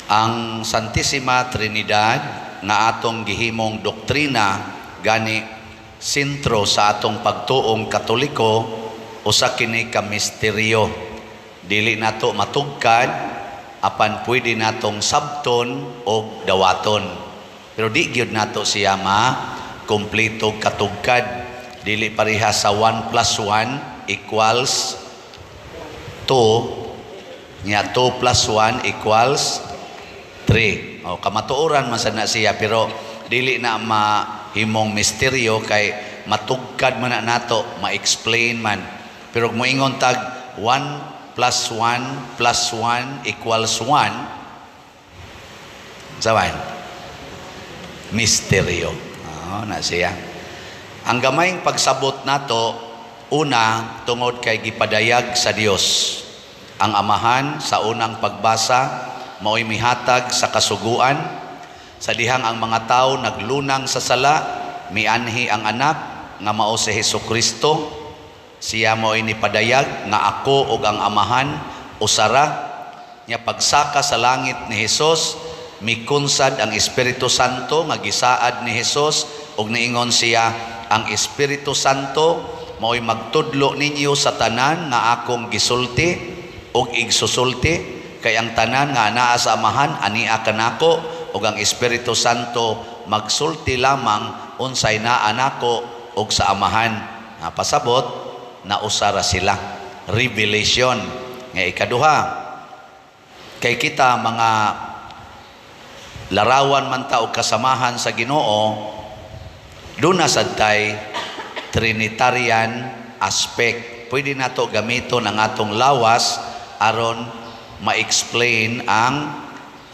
Ang Santissima Trinidad nga atong gihimong doktrina, gani sentro sa atong pagtuong Katoliko, usa kini ka misteryo. Dili nato matugkad, apan pwede natong sabton og dawaton. Pero di gyud nato siya ma kumpleto katugkad. Dili pareha sa 1 plus 1 equals 2 nya 2 plus 1 equals 3. O kamatuoran man sad na siya, pero dili na mahimong misteryo kay matugkad man na nato, ma-explain man. Pero kung moingon tag 1 plus 1 plus 1 equals 1, sawan misteryo. Oh, na siya. Ang gamayng pagsabot nato, una, tungod kay gipadayag sa Dios. Ang Amahan sa unang pagbasa mao'y mihatag sa kasuguan sa dihang ang mga tao naglunang sa sala, mianhi ang anak nga mao si Hesus Kristo. Siya mao'y nipadayag nga ako ug ang Amahan usara. Nya pagsaka sa langit ni Hesus, mikunsad ang Espiritu Santo nga gisaad ni Hesus ug niingon siya, ang Espiritu Santo mao'y magtudlo ninyo sa tanan nga akong gisulti ug igsusulti, kay ang tanan nga anaa sa Amahan ania kanako, ug ang Espiritu Santo magsulti lamang unsay naa nako ug sa Amahan. Nga pasabot na usara sila. Revelation. Nga ikaduha, kay kita mga larawan man ta og kasamahan sa Ginoo, duna sad tay Trinitarian aspect. Pwede nato gamiton ang atong lawas aron ma-explain ang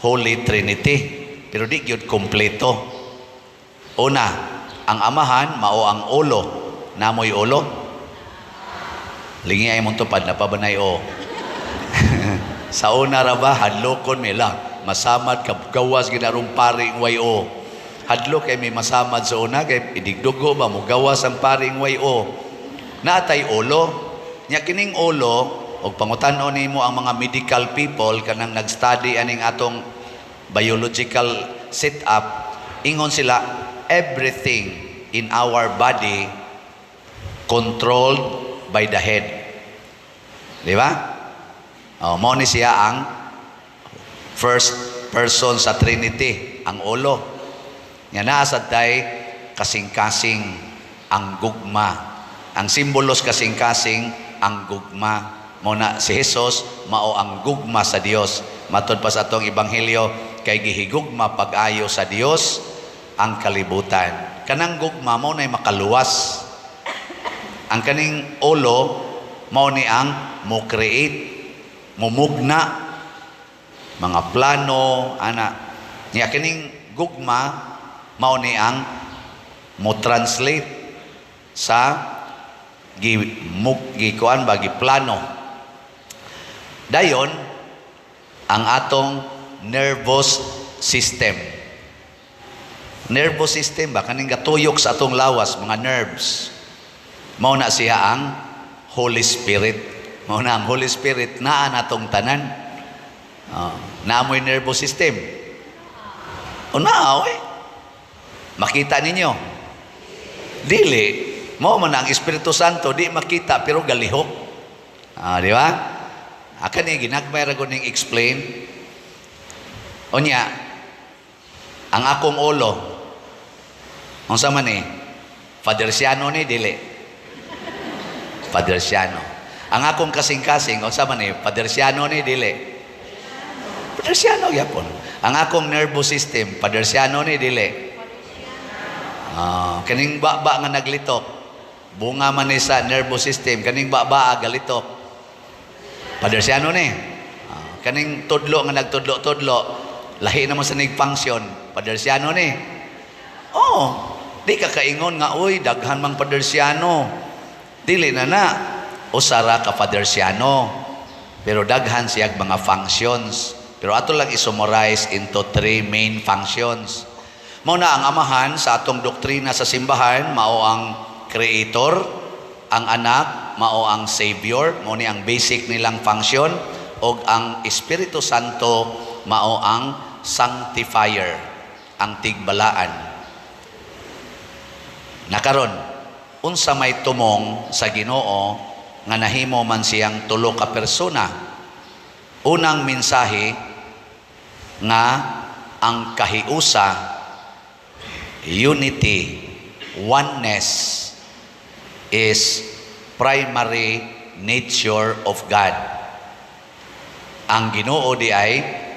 Holy Trinity. Pero di gyud kompleto. Una, ang Amahan mao ang ulo. Namoy ulo? Lingi ay mong tupad na pabanay o. Sa una ra ba, hadlokon mi lang. Masamad ka gawas ginarong paring way o. Hadlok kay may masamad sa una kay idigdugo ba mo gawas ang paring way o. Naatay ulo. Nya kining ulo og pangutan-on nimo ang mga medical people kanang nag-study aning atong biological setup, ingon sila, everything in our body controlled by the head. Di ba? Oh, mao ni siya ang first person sa Trinity, ang ulo. Nga naa sad tay kasing-kasing, ang gugma. Ang simbolos kasing-kasing, ang gugma. Mao na si Jesus mao ang gugma sa Dios. Matod pa sa atong ebanghelyo, kay gihigugma pag-ayo sa Dios ang kalibutan. Kanang gugma mao nay makaluwas. Ang kaning ulo mao ni ang mo create, mumugna mga plano ana. Nya kining gugma mao ni ang mo translate sa gi mug gikuan ba, plano. Dayon ang atong nervous system. Nervous system ba, kaning gatuyok sa atong lawas, mga nerves. Mao na siya ang Holy Spirit. Mao na ang Holy Spirit naa natong tanan. Oh, naa mo'y nervous system. O naa, eh. Makita ninyo? Dili. Mao man ang Espiritu Santo, di makita pero galihok. Ah, di ba? Akan ni ginagmay ra ning explain. Unya, ang akong ulo, unsa man ni? Fadersiano ni dili? Fadersiano. Ang akong kasing-kasing, unsa man ni? Fadersiano ni dili? Fadersiano gyapon. Ang akong nervous system, Fadersiano ni dili? Ah, kaning baba nga naglitok, bunga man ni sa nervous system, kaning baba galitok. Fadersiano ni. Ah, kaning tudlo nga nagtudlo-tudlo, lahi naman sa nig function, Fadersiano ni. Oh, di ka kaingon nga, uy, daghan mang Fadersiano. Dili na na. Usara ka Fadersiano. Pero daghan siyag mga functions. Pero ato lang i-summarize into three main functions. Mao na ang Amahan sa atong doktrina sa simbahan, mao ang creator, ang anak, mao ang savior, mao ni ang basic nilang function, og ang Espiritu Santo mao ang sanctifier, ang tigbalaan. Nakaron, unsa may tumong sa Ginoo nga nahimo man siyang tulo ka persona? Unang mensahe nga ang kahiusa, unity, oneness is primary nature of God. Ang Ginoo di ay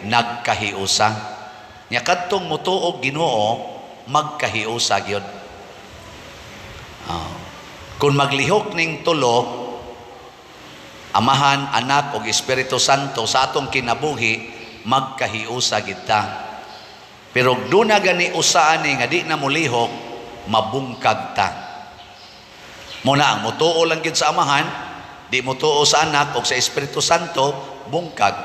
nagkahiusa. Nya kadtong mutuo Ginoo, magkahiusa gyud. Ah. Kung maglihok ning tulo, Amahan, Anak ug Espiritu Santo, sa atong kinabuhi, magkahiusa kita. Pero duna gani usa ani nga di na molihok, mabungkag ta. Muna ang mutuo lang gyud sa Amahan, di mutuo sa Anak o sa Espiritu Santo, bungkag.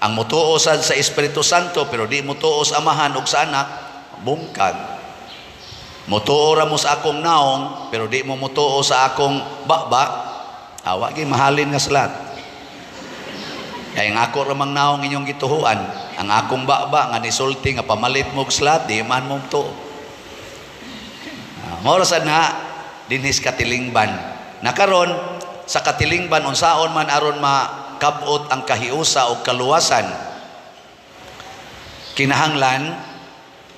Ang mutuo sad sa Espiritu Santo pero di mutuo sa Amahan ug sa Anak, bungkag. Mutuo ra mo sa akong naong pero di mo mutuo sa akong baba, awa gi mahalin nga salat. Kay ang ako ra mang naong inyong gituhuan, ang akong baba nga nisulti nga pamalit mo og slat, di man mo mutuo. Ah, mao ra sad na dinhis katilingban. Nakaron sa katilingban, unsaon man aron makabot ang kahiusa o kaluwasan? Kinahanglan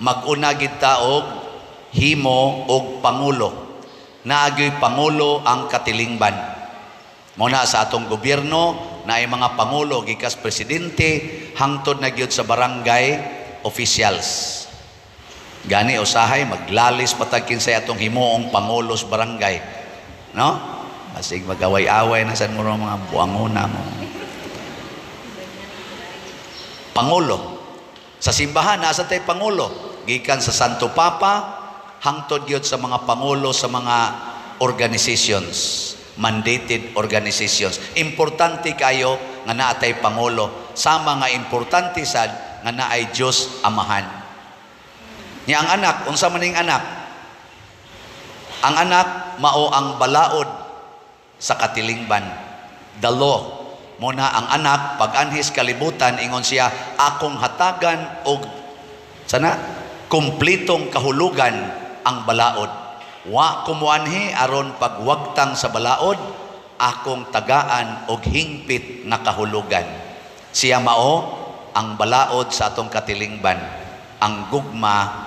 mag-una gid ta og himo og pangulo. Naagyoy pangulo ang katilingban. Mao na sa atong gobyerno naay mga pangulo gikas presidente hangtod na gyud sa barangay officials. Gani usahay maglalis patag kinsay atong himuong pangulo sa barangay. No? Basig magaway-away na sad mo mga buangona mo. Pangulo. Sa simbahan nasa tay pangulo gikan sa Santo Papa hangtod gyud sa mga pangulo sa mga organizations, mandated organizations. Importante kayo nga naatay pangulo, sama nga importante sad nga naay Dios Amahan. Nya ang Anak, unsa man ning Anak? Ang Anak mao ang balaod sa katilingban, the law. Muna ang Anak pag anhis kalibutan, ingon siya, "Akong hatagan og sana kumplitong kahulugan ang balaod. Wa ko moanhi aron pagwagtang sa balaod, akong tagaan og hingpit nga kahulugan." Siya mao ang balaod sa atong katilingban, ang gugma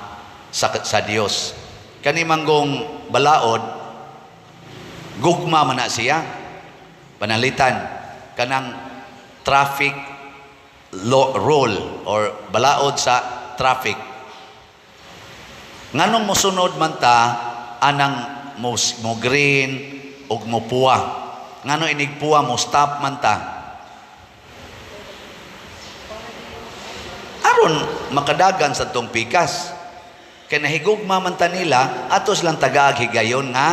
sa Dios. Kani manggong balaod, gugma man na siya. Panalitan kanang traffic law, rule or balaod sa traffic. Nganong mosunod man ta anang mo green ug mo puwa? Ngano inig puwa mo stop man ta? Aron makadagan sa tong pikas. Kay nahigugma man ta nila, atos lang tagaag higayon nga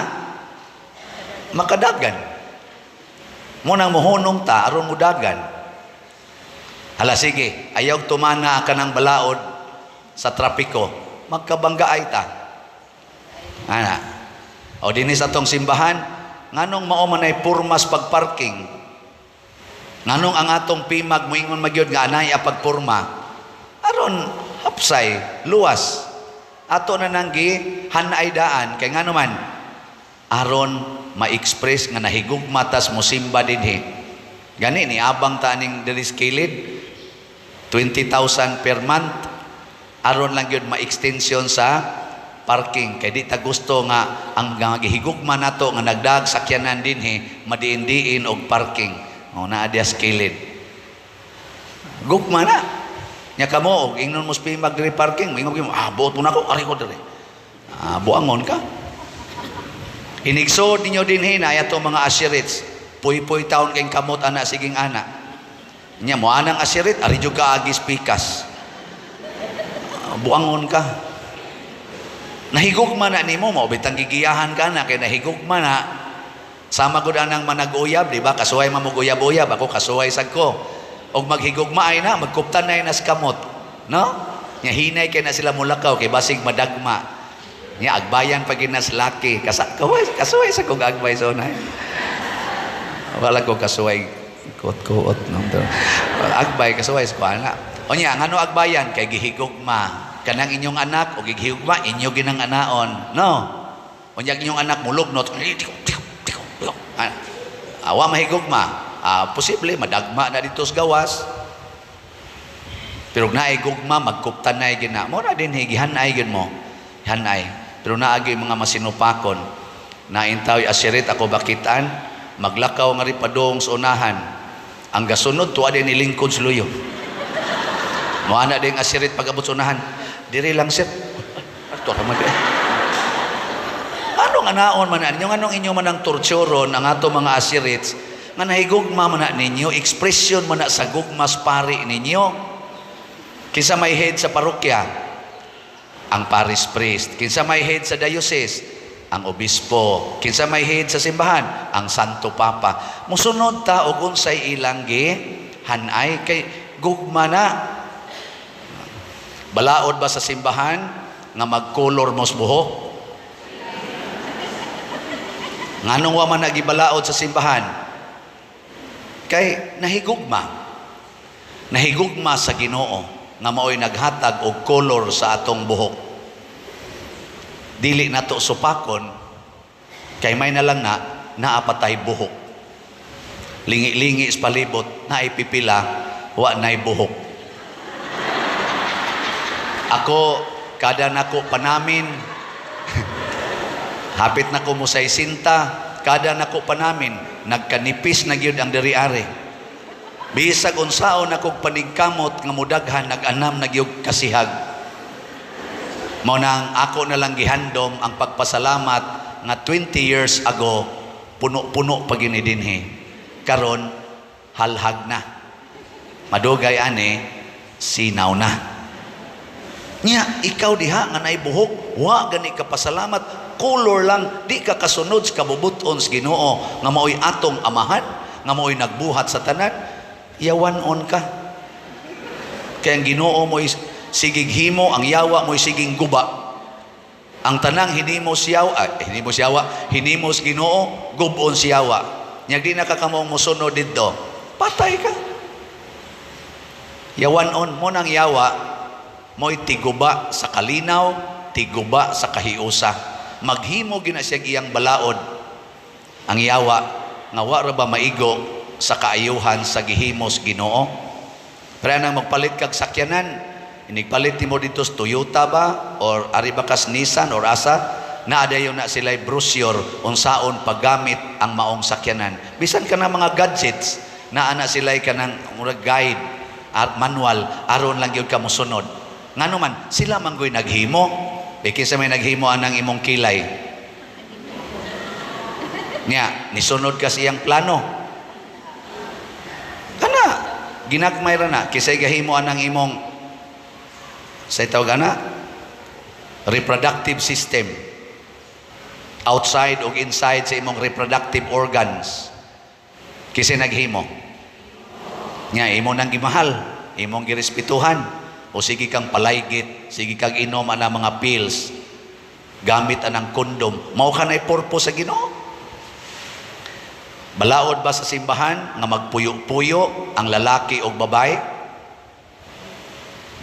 makadagan. Munang mohunong ta aron mudagan. Hala sige, ayaw tumana ka ng balaod sa trapiko, magkabanggaay ta. Ana. O dinhi sa atong simbahan, nganong mao man ay purmas pagparking? Nganong ang atong pimag moingon magyud nga anay a pagpurma? Aron hapsay, luwas. Ato na nang gi hanay daan kay ngano man aron ma-express nga nahigugma tas mosimba dinhi. Gani ni abang ta aning diri sa kilid, 20,000 per month aron lang gyud ma-extension sa parking kay di ta gusto nga ang nga gihigugma nato nga nagdag sakyanan dinhi madiin-diin og parking. O naa diya sa kilid. Gugma na. Nya kamo og ingnon mo sa pimag diri parking, moingon mo, "Ah, buot mo nako, ari ko diri." Ah, buangon ka. Inigsood ninyo dinhi na ato mga asirits. Puy-puy taon kay kamot ana siging ana. Nya mo anang asirit, ari jud ka agis pikas. Ah, buangon ka. Nahigugma na nimo mo bitang gigiyahan ka na kay nahigugma na. Sama gud anang manag-uyab, di ba? Kasuway man mo uyab-uyab, ako kasuway sad ko. Og maghigugma ay na, magkuptan na nas kamot. No? Nya hinay kay na sila mulakaw kay basig madagma. Nya agbayan pa ginas laki. Kasa kasuway, kasuway sa kong agbay so na. Wala ko kasuway kuot-kuot no. Agbay kasuway sa ana. Unya, ngano agbayan? Kay gihigugma. Kanang inyong anak o gihigugma, inyo ginang anaon. No? Unya inyong anak mulugnot. Awa mahigugma. Posible madagma na dito sa gawas. Pero naay gugma, magkuptanay gina. Mo na din gihanay gid mo. Hanay. Pero naagi mga masinupakon. Naintaw asirit ako bakitan, maglakaw nga ripadong sa unahan. Ang gasunod tuwa din nilingkod sa luyo. Mo ana din asirit pag-abot sa unahan. Diri lang, sir. Ato ra man. Ano nga naon man ninyo? Anong inyo man ang torturon ang ato mga asirits nga nahigugma man na ninyo, expression man na sa gugmas pari ninyo. Kinsa may head sa parokya? Ang parish priest. Kinsa may head sa diocese? Ang obispo. Kinsa may head sa simbahan? Ang Santo Papa. Musunod ta og unsay ilang gi hanay kay gugma na. Balaod ba sa simbahan nga magkolor mos buhok? Nganong wa man nagibalaod sa simbahan? Kay nahigugma. Nahigugma sa Ginoo nga maoy naghatag og kolor sa atong buhok. Dili nato supakon kay may na lang na naapatay buhok. Lingi-lingi sa palibot, naay pipila, wa nay buhok. Ako kada nako panamin, hapit na ko mo sa isinta, kada nako panamin, nagkanipis na gyud ang diri-ari. Bisag unsaon akong panigkamot nga mudaghan, nag-anam na gyud kasihag. Mao nang ako na lang gihandom ang pagpasalamat nga 20 years ago puno-puno pa gini dinhi. Karon halhag na. Madugay ani sinaw na. Nya ikaw diha nga naay buhok, wa gani ka pasalamat, color lang, di ka kasunod sa kabubuton sa Ginoo nga maoy atong amahan, nga maoy nagbuhat sa tanan, yawan-on ka. Kaya ang Ginoo mo'y sigig himo, ang yawa mo'y siging guba. Ang tanang hinimo siyawa, ay, hinimo siyawa, hinimo sa Ginoo, gubon siyawa. Nya di na ka kamong mosunod didto, patay ka. Yawan-on mo nang yawa, mo'y tiguba sa kalinaw, tiguba sa kahiusa. Maghimo gina siya iyang balaod. Ang yawa, nga wa ra ba maigo sa kaayuhan sa gihimos Ginoo? Pero nang magpalit kag sakyanan, inigpalit nimo dito sa Toyota ba or ari ba kas Nissan or asa, naa dayon na sila'y brochure unsaon paggamit ang maong sakyanan. Bisan ka na mga gadgets, naa na sila'y kanang murag guide, manual, aron lang gyud ka mosunod. Ngano man, sila man goy naghimo. E kinsa may naghimo anang imong kilay? Nya, nisunod ka sa iyang plano. Kana, ginagmay ra na, kisay gahimo anang imong sa tawag ana reproductive system, outside o inside sa imong reproductive organs, kisay naghimo? Nya imo nang gimahal, imong girespetuhan, o sige kang palaygit, sige kang inom ana mga pills, gamit anang kondom, mao ka na'y purpose sa Ginoo. Balaod ba sa simbahan nga magpuyo-puyo ang lalaki o babae?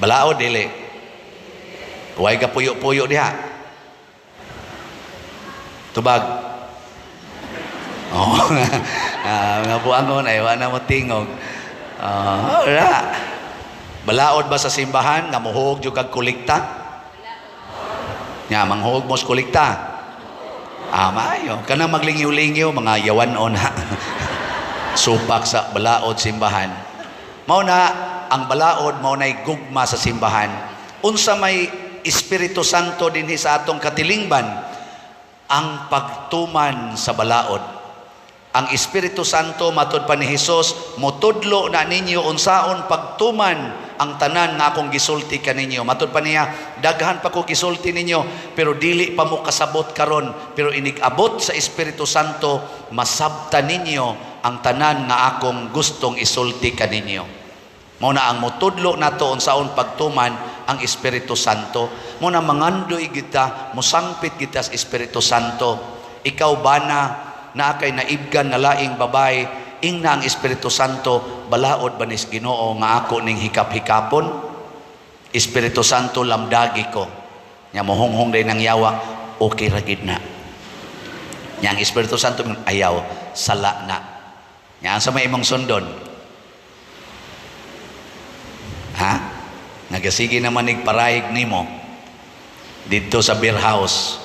Balaod dili? Way ka puyo-puyo diha? Tubag. Oh, mga buangon ay wala na mo tingog. Wala. Balaod ba sa simbahan nga muhog jud kag kolekta? Nya manghuog mo sa kolekta. Maayo. Kanang maglingyo-lingyo, mga yawan-on ha. Supak sa balaod simbahan. Mao na ang balaod mao nay gugma sa simbahan. Unsa may Espiritu Santo dinhi sa atong katilingban? Ang pagtuman sa balaod. Ang Espiritu Santo, matod pa ni Hesus, motudlo na ninyo unsaon pagtuman ang tanan nga akong gisulti kaninyo. Matod pa niya, daghan pa ko gisulti ninyo, pero dili pa mo kasabot karon, pero inig-abot sa Espiritu Santo, masabta ninyo ang tanan nga akong gustong isulti kaninyo. Mao na ang motudlo nato unsaon pagtuman ang Espiritu Santo. Mao na mangandoy kita, mosangpit kita sa Espiritu Santo. Ikaw bana, naa kay naibgan na laing babae, Ingna ang Espiritu Santo, balaod ba nis Ginoo nga ako ning hikap-hikapon? Espiritu Santo, lamdagi ko. Nya mohunghong day nang yawa, okay ra gid na. Nya ang Espiritu Santo, ayaw, sala na. Nya sa may imong sundon? Ha? Nagasige naman ig parayig nimo didto sa beer house.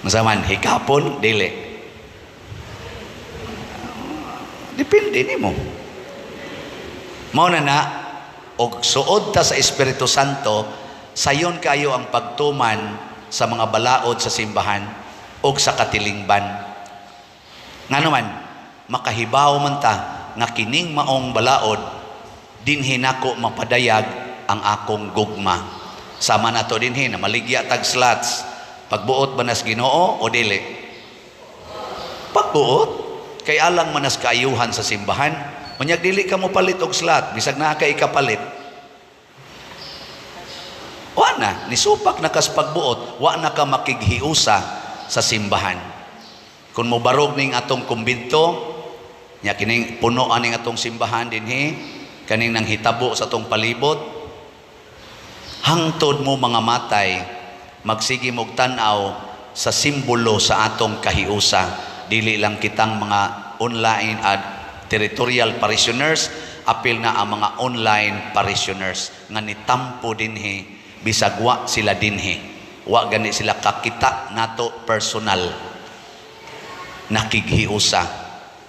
Unsa man, hikapon, dili? Depende nimo. Mao na na og suod ta sa Espiritu Santo, sayon kayo ang pagtuman sa mga balaod sa simbahan og sa katilingban. Ngano man, makahibaw man ta nga kining maong balaod dinhi nako mapadayag ang akong gugma. Sama nato dinhi na maligya tag slots. Pagbuot ba nas Ginoo o dili? Pagbuot kay alang manas kaayuhan sa simbahan. Unyag dili ka mo palit og slot bisag naa kay ikapalit. Wa na, nisupak na kas pagbuot, wa na ka makighiusa sa simbahan. Kung mobarog ning atong kumbinto, nya kining puno aning atong simbahan dinhi, kaning nang hitabo sa atong palibot, hangtod mo mga matay, magsige mog tan-aw sa simbolo sa atong kahiusa. Dili lang kitang mga online at territorial parishioners, apil na ang mga online parishioners nga nitampo dinhi, bisag wa sila dinhi. Wa gani sila kakita nato personal. Nakighiusa.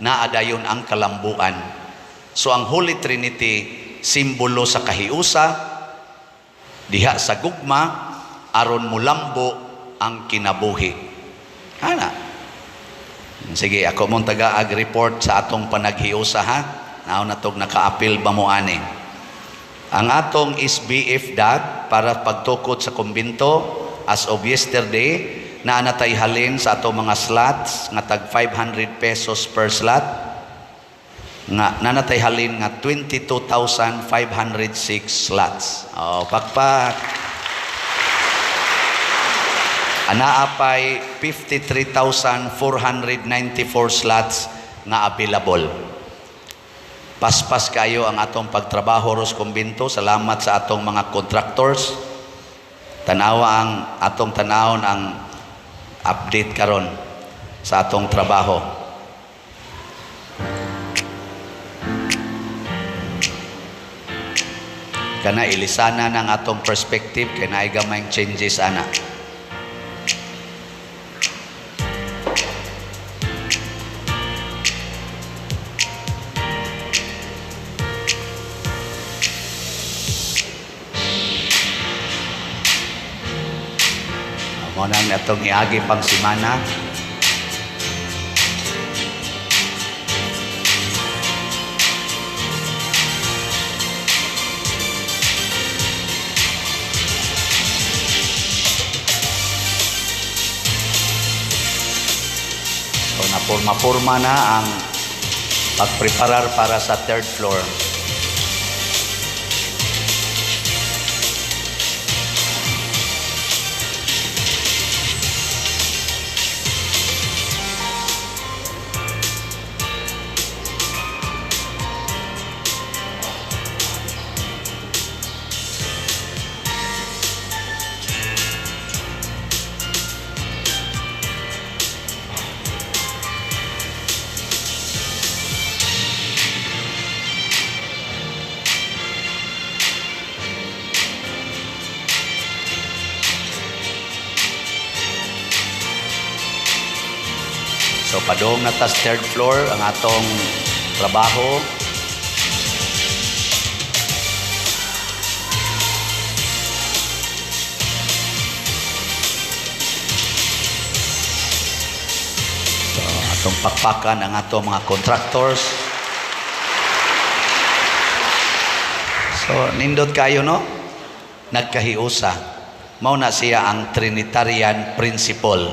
Naa dayon ang kalambuan. So ang Holy Trinity, simbolo sa kahiusa, diha sa gugma, aron mulambo ang kinabuhi. Ana. Sige, ako mong taga-ag-report sa atong panaghiusa, ha? Naon na tog naka-apil ba mo ani? Ang atong SBF DAG para pagtukod sa kumbinto as of yesterday, naa natay halin sa atong mga slots nga tag 500 pesos per slot, nga nanatay halin nga 22,506 slots. Oh, pakpak. Anaa pay 53,494 slots nga available. Paspas kayo ang atong pagtrabaho ros kumbinto. Salamat sa atong mga contractors. Tanawa ang atong tanawon ang update karon sa atong trabaho. Kana ilisana ng atong perspective kay naay gamay changes ana. Mao na ang atong iagi pang semana. So napurma-purma na ang pagpreparar para sa third floor. So padung na tas third floor ang atong trabaho. So atong pakpakan ang atong mga contractors. So nindot kayo, no? Nagkahiusa. Mao na siya ang Trinitarian principle.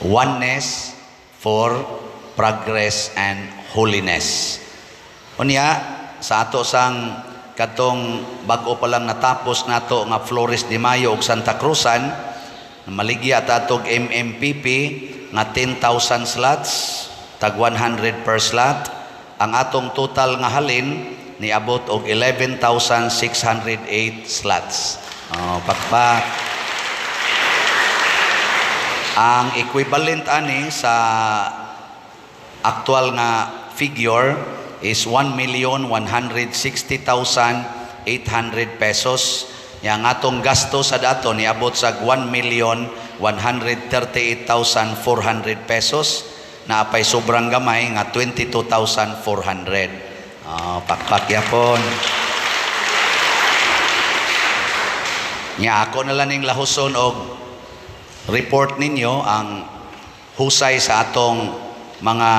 Oneness for progress and holiness. Unya, sa ato sang katong bag-o pa lang natapos nato nga Flores de Mayo ug Santa Cruzan, maligya ta atog MMPP nga 10,000 slots, tag 100 per slot. Ang atong total nga halin niabot og 11,608 slots. Oh, pakpak. Ang equivalent ani sa actual nga figure is 1,160,800 pesos. Yang atong gasto sa dato niabot sa 1,138,400 pesos, na apay sobrang gamay nga 22,400. Oh, pakpak yapon. Nya ako na lang ning lahuson og report ninyo ang husay sa atong mga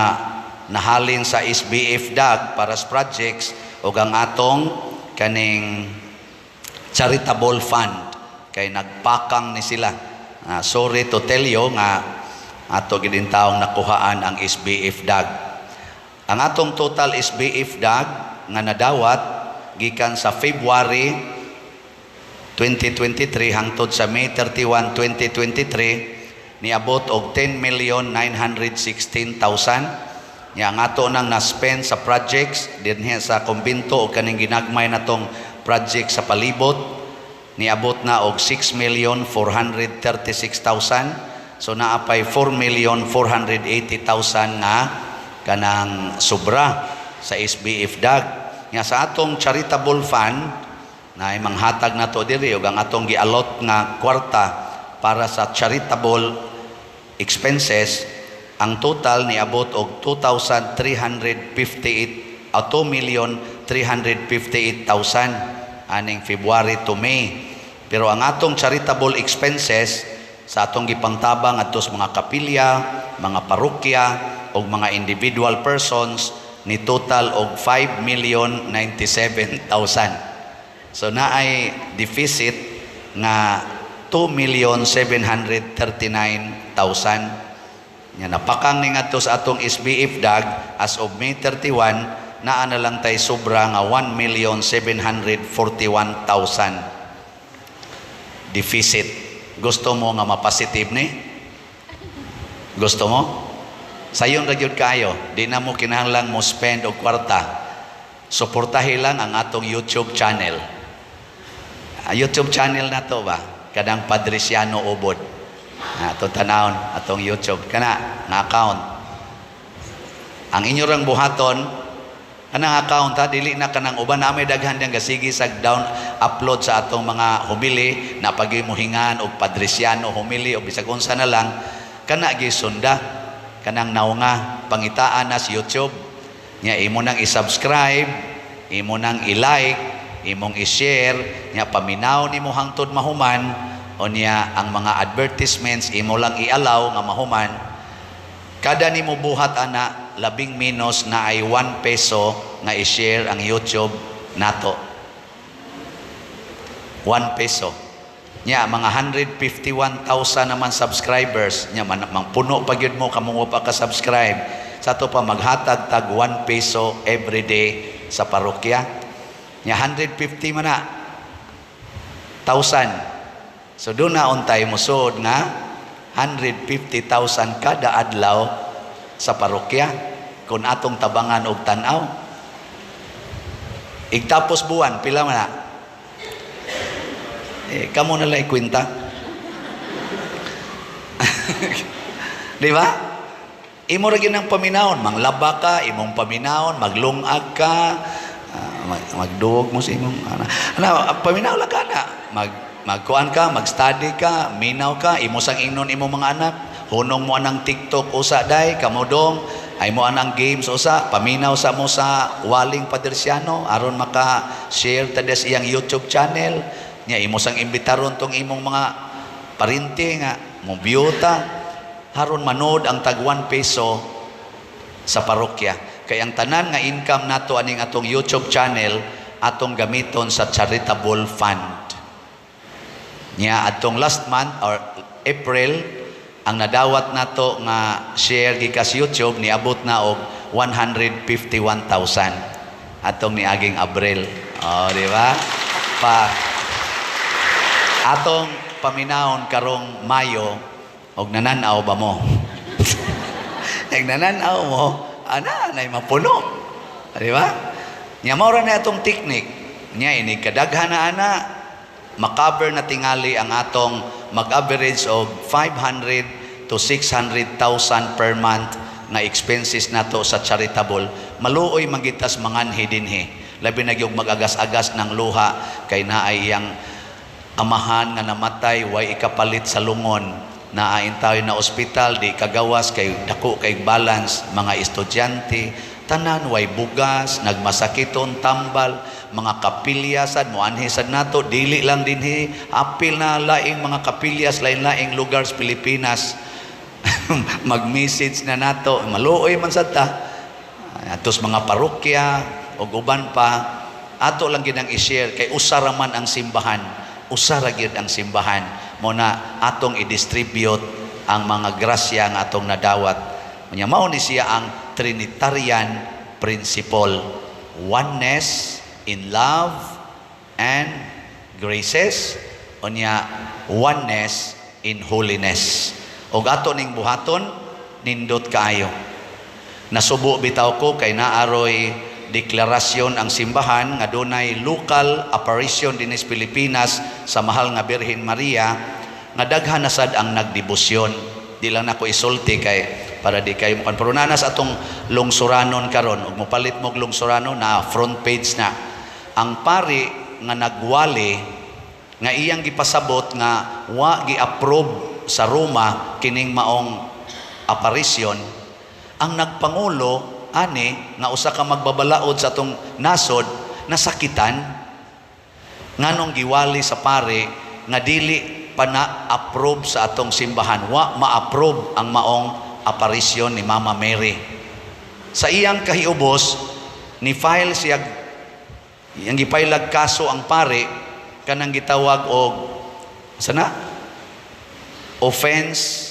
nahalin sa SBF DAG para sa projects ug ang atong kaning charitable fund kay nagpakang ni sila. Sorry to tell you nga ato gid taong nakuhaan ang SBF DAG. Ang atong total SBF DAG nga nadawat gikan sa February 2023 hangtod sa May 31, 2023 niabot og 10,916,000. Nya ang ato nang na-spend sa projects dinhi sa kumbento o kaning ginagmay natong project sa palibot niabot na og 6,436,000. So naa pay 4,480,000 nga kanang sobra sa SBF DAG. Nya sa atong charitable fund na ay manghatag nato diri ug ang atong gialot nga kwarta para sa charitable expenses, ang total niabot og 2,358 o 2,358,000 aning February to May. Pero ang atong charitable expenses sa atong gipangtabang adto sa mga kapilya, mga parokya ug mga individual persons ni total og 5,097,000. So naay deficit nga 2,739,000. Nya napakang ni ngadto sa atong SBF DAG as of May 31, naa na lang tay sobra nga 1,741,000 deficit. Gusto mo nga mapositive ni? Gusto mo? Sayon ra gyud kaayo, di na mo kinahanglan mo spend og kwarta. Suportahi lang ang atong YouTube channel. YouTube channel na to ba? Kanang Padriciano Ubod. Atong tanawon, atong YouTube. Kana, nga account. Ang inyo rang buhaton, kanang account ha, dili na kanang uban na may daghan diyang gasigi sa down upload sa atong mga humili na pagimuhingan og Padriciano humili o bisag unsa na lang kana gisunda kanang naunga pangitaan na sa YouTube nya. Imo nang i-subscribe, imo nang i-like, imong i-share. Nya paminaw nimo hangtod mahuman. O niya ang mga advertisements imo lang i-allow nga mahuman. Kada nimo buhat ana, labing minus na ay 1 peso nga i-share ang YouTube nato, 1 peso. Nya mga 151,000 naman subscribers nya man, puno pa gyud mo kamo pa ka subscribe. Sa ato pa maghatag tag 1 peso every day sa parokya. Nya 150 man na thousand. So doon na untay musod nga 150,000 kada adlaw sa parokya kung atong tabangan og tan-aw. Igtapos buwan, pila man na? Eh, kamo na lang ikwenta. Di ba? Imo ra gyud ang paminawon, manglaba ka, imong paminawon, maglungag ka, magduog mo sa imong ana. Ano, paminaw lang ka na. Magkuan ka, mag-study ka, minaw ka, imo sang ingnon imong mga anak, hunong mo anang TikTok usa day, kamudong, ay mo anang games usa, paminaw sa mo sa Waling Padriciano aron maka-share ta des iyang YouTube channel. Nya imo sang imbitaron tong imong mga parinti nga mo view ta haron manood ang tag 1 peso sa parokya. Kay ang tanan nga income nato aning atong YouTube channel atong gamiton sa charitable fund. Nya atong last month or April, ang nadawat nato nga share gikas YouTube niabot na og 151,000 atong niaging Abril. Oh, di ba? Pa atong paminawon karong Mayo og nananaw ba mo? Nag nananaw mo, ana nay mapuno. Di ba? Nya mao ra na atong technique. Nya inig kadaghan na ana, makover na tingali ang atong mag-average og 500 to 600,000 per month nga expenses nato sa charitable. Maluoy man gyud tas manganhi dinhi. Labi na gyud mag-agas-agas ng luha kay naay iyang amahan nga namatay, way ikapalit sa lungon, naa tayo na ospital, di kagawas kay dako kay balance, mga estudyante tanan way bugas, nagmasakiton, tambal, mga kapilya sad moanhi sad nato. Dili lang dinhi, apil na laing mga kapilyas, lain-laing lugar sa Pilipinas, mag-message na nato. Maluoy man sad ta atos mga parokya ug uban pa. Ato lang gyud ang i-share kay usa ra man ang simbahan, usa ra gyud ang simbahan. Mo na atong i-distribute ang mga grasya nga atong nadawat. Nya mao ni siya ang Trinitarian principle: oneness in love and graces, unya oneness in holiness. Ug ato ning buhaton, nindot kaayo. Nasubo bitaw ko kay naaroy deklarasyon ang simbahan nga dunay local apparition dinhi sa Pilipinas sa Mahal nga Birhen Maria nga daghan na sad ang nagdebosyon. Di lang nako isulti kay para di kayo mukan, pero naa na sa atong lungsuranon karon ug mopalit mo og lungsuranon na front page na ang pari nga nagwali nga iyang gipasabot nga wa gi-approve sa Roma kining maong apparition. Ang nagpangulo ani nga usa ka magbabalaod sa atong nasod, nasakitan nganong giwali sa pare nga dili pa na-approve sa atong simbahan, wa ma-approve ang maong aparisyon ni Mama Mary. Sa iyang kahiubos, ni file siya, iyang gipailag kaso ang pare kanang gitawag og sana offense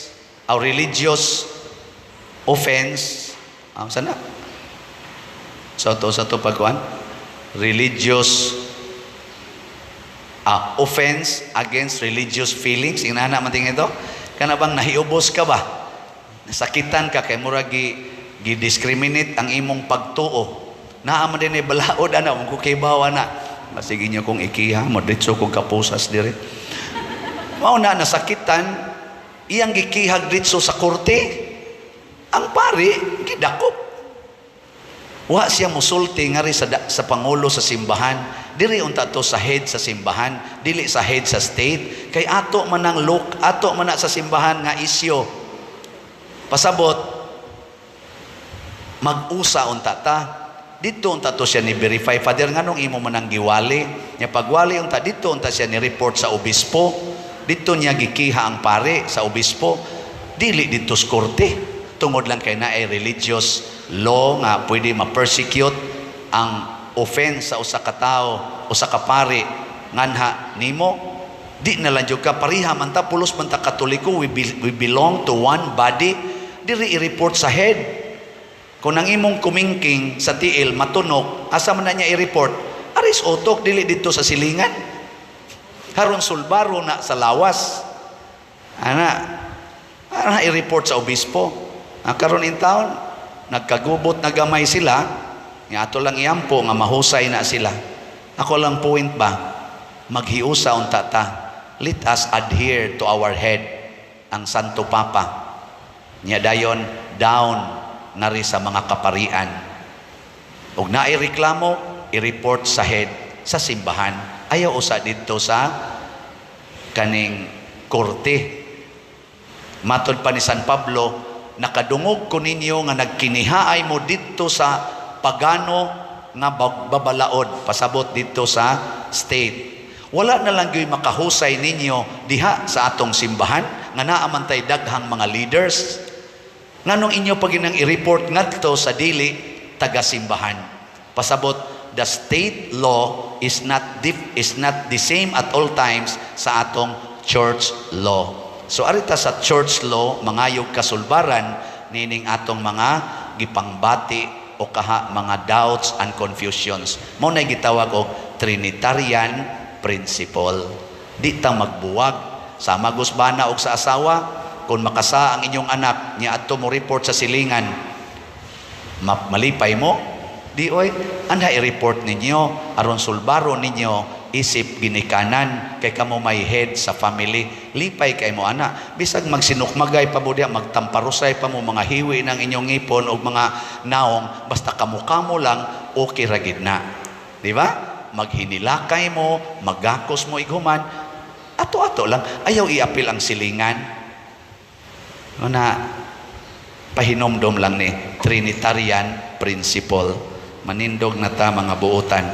or religious offense, sana so to sa to pagkuan, religious offense against religious feelings. Inana man tingin ito, kana bang nahiubos ka ba, nasakitan ka kay murag gi gi-discriminate ang imong pagtuo. Naa man din balaod ana kung kibaw ana, masige niyo kong ikiha mo diretso kong kapusas dire. Mao na nasakitan, iyang gikihag ditso sa korte. Ang pari gidakop. Wa siya musulti ngari sa pangulo sa simbahan. Diri unta to sa head sa simbahan, dili sa head sa state, kay ato man ang look, ato man na sa simbahan nga isyo. Pasabot mag-usa unta ta. Dito unta to siya ni verify, "Father, nganong imo man ang giwali?" Nya pagwali unta dito unta siya ni report sa obispo. Dito niya gikiha ang pare sa obispo. Dili dito sa korte. Tungod lang kay naay religious law nga pwede ma-persecute ang offense sa usa ka tawo, usa ka pari nganha nimo. Di na lang jud ka pariha man ta, pulos man ta Katoliko, we belong to one body. Diri i-report sa head. Kung ang imong kumingking sa tiil matunok, asa man na niya i-report? Aris utok, dili dito sa silingan. Haron sulbaro na sa lawas. Ana, ana i-report sa obispo. Ang karon in town, nagkagubot na gamay sila, nga ato lang iampo nga mahusay na sila. Ako lang point ba, maghiusa unta ta. Let us adhere to our head, ang Santo Papa. Nya dayon down ngari sa mga kaparian. Ug naay reklamo, i-report sa head sa simbahan. Ayaw usa didto sa kaning korte. Matod pa ni San Pablo, nakadungog ko ninyo nga nagkinihaay mo didto sa pagano nga babalaod, pasabot didto sa state. Wala na lang gyud makahusay ninyo diha sa atong simbahan nga naa man tay daghang mga leaders. Nganong inyo pa ginang i-report ngadto sa dili taga-simbahan? Pasabot, the state law is not the same at all times sa atong church law. So arita sa church law mangayog kasulbaran nining atong mga gipangbati o kaha mga doubts and confusions. Mao na gitawag og Trinitarian principle. Di ta magbuwag sa magusbana og sa asawa. Kung makasa ang inyong anak niya adto mo report sa silingan, malipay mo? Di oy, anha i-report ninyo aron sulbaro ninyo isip ginikanan kay kamo may head sa family. Lipay kay mo ana, bisag magsinukmagay pa mo diha, magtamparusay pa mo, mga hiwi ng inyong ngipon og mga naong, basta kamo-kamo lang, okay ra gid na, di ba? Maghinilakay mo, magakos mo ighuman, ato-ato lang, ayaw iapil ang silingan. Na pahinomdom lang ni Trinitarian principle. Manindog na ta, mga buotan.